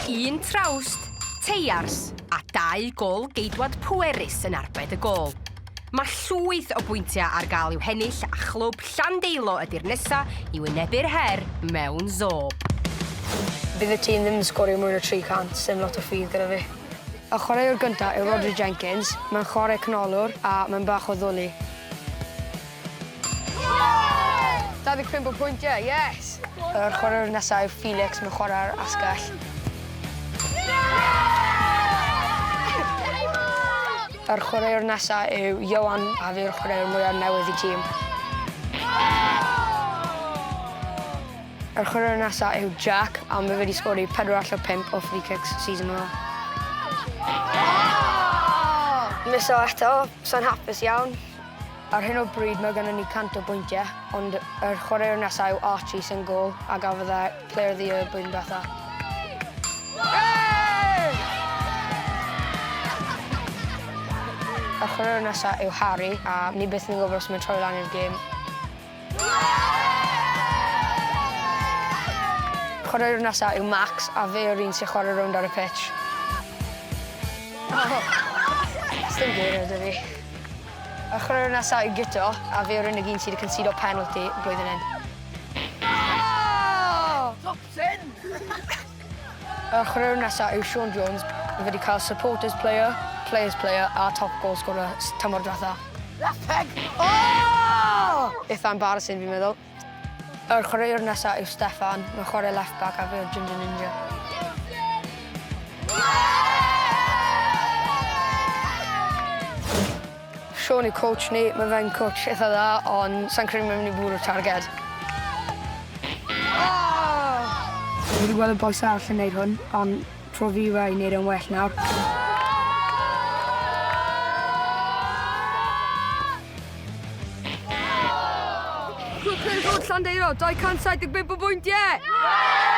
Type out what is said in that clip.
Un trawst, teiars a dau gôl geidwad pwerus yn arbed y gôl. Mae llwyth o bwyntiau ar gael i'w hennill a chlwb Llandeilo ydy'r nesa i wynebu'r her mewn zob. Bydd y tîm ddim yn sgorio mwy na 300, sdim lot o ffydd gyda fi. Y chwaraewr gynta yw Rhodri Jenkins, mae'n chwarae canolwr a mae'n bach o ddwli. 25 o pwyntiau, yes! Yr chwaraewr nesa yw Felix, mae'n chwarae ar asgell. Yr chwaraewr nesa yw Ioan a fe yw'r chwaraewr mwya newydd i tîm. Yr chwaraewr nesa yw Jack a ma' fe wedi sgori pedwar allan o pump o free kicks season yma. Miso eto, sai'n hapus iawn. Ar hyn o bryd mae gynnon ni 100 o bwyntie, ond yr chwaraewr nesa yw Archie sy'n gôl a gafodd e Player of the Year blwyddyn dwetha. Y chwaraewr nesa yw Harry a ni byth yn gwybod os mae'n troi lan i'r gêm. Chwaraewr nesa yw Max a fe yw'r un sy'n chwarae rownd ar y pitch. Sdim geiriau 'da fi. Y chwaraewr nesa yw Guto a fe yw'r unig un sy 'di concedo penalty blwyddyn hyn. Top ten! Y chwaraewr nesa yw Sean Jones. Mae fe 'di cael Supporters Player, Players Player a Top Goal Scorer tymor dwetha. Left peg! Oh! Itha embarrassing fi'n meddwl. Yr chwaraewr nesa yw Steffan, mae'n chwarae left back a fe yw'r Ginger Ninja. Sean yw coach ni, mae fe'n coach itha dda, ond sai'n credu mae'n mynd i bwrw'r targed. Fi wedi gweld y bois arall yn neud hwn, ond tro fi yw e i neud e'n well nawr. Clwb Pêl-droed Llandeilo, 275 o bwyntiau!